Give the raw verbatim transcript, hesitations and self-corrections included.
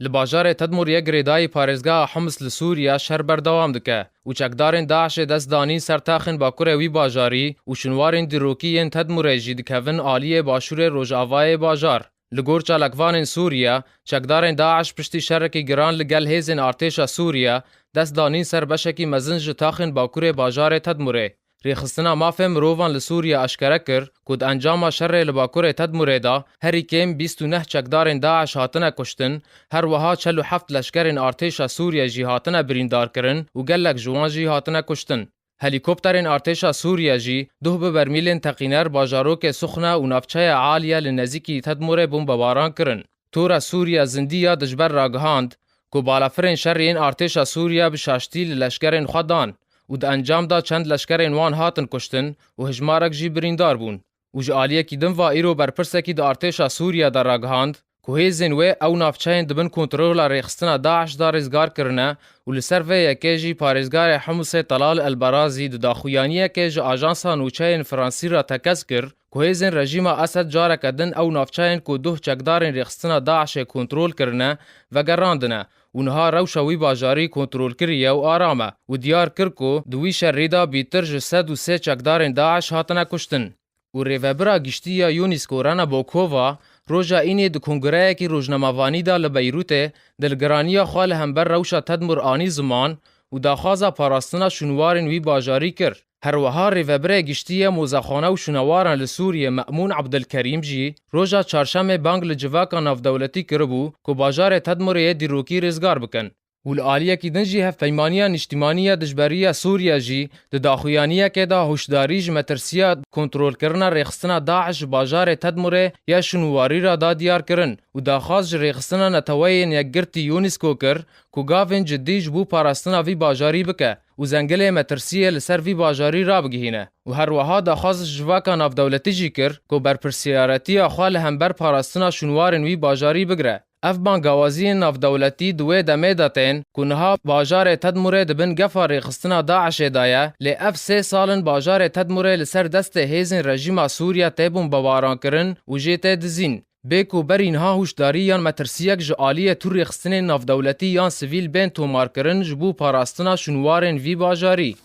Li bajarê Tedmûr yê girêdayî parêzgeha Hims li Sûriye şer berdewam dike û çekdarên DAIŞê dest danîn ser taxên bakurê wî bajarî û şûnwarên dîrokî yên Tedmûrê jî dikevin aliyê başûrê rojavayê bajar. Li gor çalakvanên Sûriye, çekdarên DAIŞ piştî şerekî giran li gel hêzên artêşa Sûriye dest danîn ser beşekî mezin ji taxên bakurê bajarê Tedmûrê. Rêxistina Mafê Mirovan li Sûriye aşkere kir ku di encama şerê li bakurê Tedmûrê de herî kêm bîst û neh çekdarên DAIŞ hatine kuştin, her wiha çel û heft leşkerên artêşa Sûriye jî hatine birîndarkirin û gelek ji wan jî hatine kuştin. Helîkopterên artêşa Sûriye jî duh bi bermîlên teqîner bajarokê Suxne û navçeya Aliye li nêzîkî Tedmûrê bombebaran kirin. Tora Sûriye Zindî ya dijber ragihand ku balafirên şerê yên artêşa Sûriye bi şaştî li leşkerên xwe dan û di encam de çend leşkerên wan hatin kuştin û hejmarek jî birîndar bûn. Û ji aliyekî din ve îro berpirsekî di artêşa Sûriye de ragihand ku hêzên wê ew navçeyên di bin kontrola rêxistina DAIŞ de rêzgar kirine û li ser vê yekê jî parêzgarê Himusê Telal El Berazî di daxuyaniyekê ji ajansa nûçeyên Fransî re tekez kir ku hêzên rejîma Esed careke din ew navçeyên ku duh çekdarên rêxistina DAIŞê kontrol kirine, vegerandine û niha rewşa wî bajarî kontrol kiriye û aram e û diyar kir ku di wî şerî de bîtir ji sed û sê çekdarên DAIŞ hatine kuştin. Û rêvebira giştî ya UNESCO Rana Bokova roja Înê di kongreyekî rojnamevanî de li Beyrûtê dilgiraniya xwe li hember rewşa Tedmûr anî ziman û daxwaza parastina şûnwarên wî bajarî kir. Her wiha rêvebirê giştî yê mozexane û şûnewaran li Sûriyê Me'mûn Ebdilkerîm jî roja çarşemê bang li civaka navdewletî kiribû ku bajarê Tedmûrê yê dîrokî rêzgar bikin. Û li aliyekî din jî Hevpeymaniya Niştimanî ya Dijberiya Sûriye jî di daxuyaniyekê de huşdarî ji metirsiya kontrolkirina rêxistina DAIŞ ji bajarê Tedmûrê ya şûnwarî re da diyar kirin û daxwaz ji Rêxistina Neteweyên Yekgirtî UNESCO kir ku gavên cidî ji bo parastina vî bajarî bike û zengilê metirsiyê li ser vî bajarî rabigihîne û her wiha daxwaz ji civaka navdewletî jî kir ku berpirsiyaretiya xwe li hember parastina şûnwarên wî bajarî bigire. Ev bangawaziyên navdewletî di wê demê de tên ku niha bajarê Tedmûrê di bin gefa rêxistina DAIŞê de ye, lê ev sê sal in bajarê Tedmûrê li ser destê hêzên rejîma Sûriye tê bombebarankirin û jê tê dizîn. Bê ku berî niha huşdarî yan metirsiyek ji aliyê tûrrêxistinên navdewletî yan sivîl bên tomarkirin ji bo parastina şûnwarên vî bajarî.